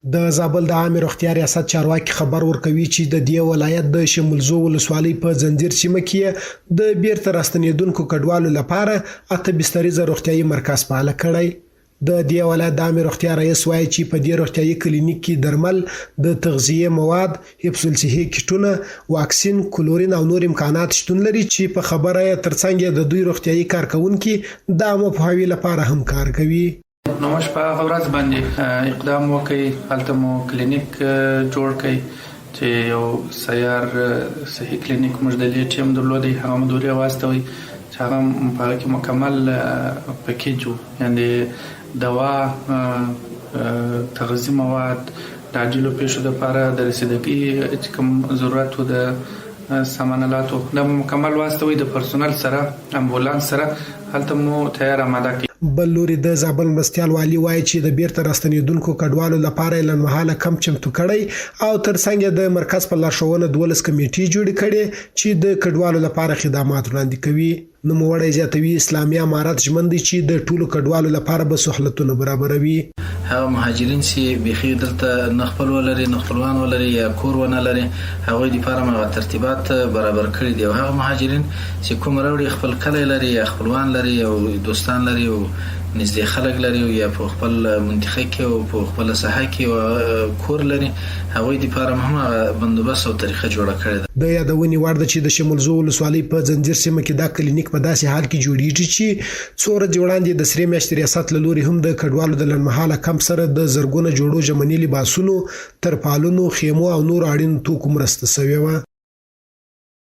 د زابل د عامې روغتیا ریاست چارواکي خبر ورکوي چې د دې ولایت د شملزو ولسوالۍ په ځنځیر سیمه کې د بیرته راستنېدونکو کډوالو لپاره اته بستریزه روغتیايي مرکز فعال کړی. د دې ولایت د عامې روغتیا رئیس وایي چې په دې روغتیايي کلینیک کې درمل، د تغذیې مواد، حفظ الصحې کیټونه، واکسین، کلورین او نور امکانات شتون لري چې په خبره یې ترڅنګ یې د دوی روغتیايي کارکوونکي د عامه پوهاوي لپاره هم کار کوي. نو موږ په هغه ورځ باندې اقدام وکړ، هلته مو کلینیک جوړ کړ چې یو سیار صحي کلینیک موږ د دې ټیم درلودی، هغه مو دورې واستوي چې هغه په هغه کې مکمل پکیج وو، یعنې دوا، تغذي مواد، د عاجلو پیښو لپاره د رسیدګۍ چې کوم ضرورت وو د سامان الاتو دا مو مکمل واستوي د پرسونل سره امبولانس سره هلته مو تیار اماده کړئ. بل لوري د زابل مرستیال والي وايي چې د بیرته راستنیدونکو کډوالو لپاره یې لنډمهاله کمپ چمتو کړی او ترڅنګ یې د مرکز په لارښوونه 12 کمیټې جوړې کړې چې د کډوالو لپاره خدمات وړاندې کوي. نوموړی زیاتوي، اسلامي امارت ژمن دی چې د ټولو کډوالو لپاره به سهولتونه برابروي. هغه مهاجرین چې بیخي دلته نه خپل ولري، نه خپلوان ولري یا کور ونه لري، هغوی دپاره مو هغه ترتیبات برابر کړي دي او هغه مهاجرین چې کوم راوړي خپل کلی لري یا خپلوان لري او دوستان لري او نږدې خلک لري او یا په خپل منطقه کې او په خپله ساحه کې کور لري، هغوی دپاره مو هم هغه بندوبست او طریقه جوړه کړې ده. د یادونې وړ ده چې د شملزو ولسوالۍ په ځنځیر سیمه کې دا کلینیک په داسې حال کې جوړیږي چې څو ورځې وړاندې د سرې میاشتې ریاست له لوري هم د کډوالو د لنډمهاله کمپ سره د زرګونه جوړو ژمني لباسونو، ترپالونو، خیمو او نورو اړینو توکو مرسته شوې وه.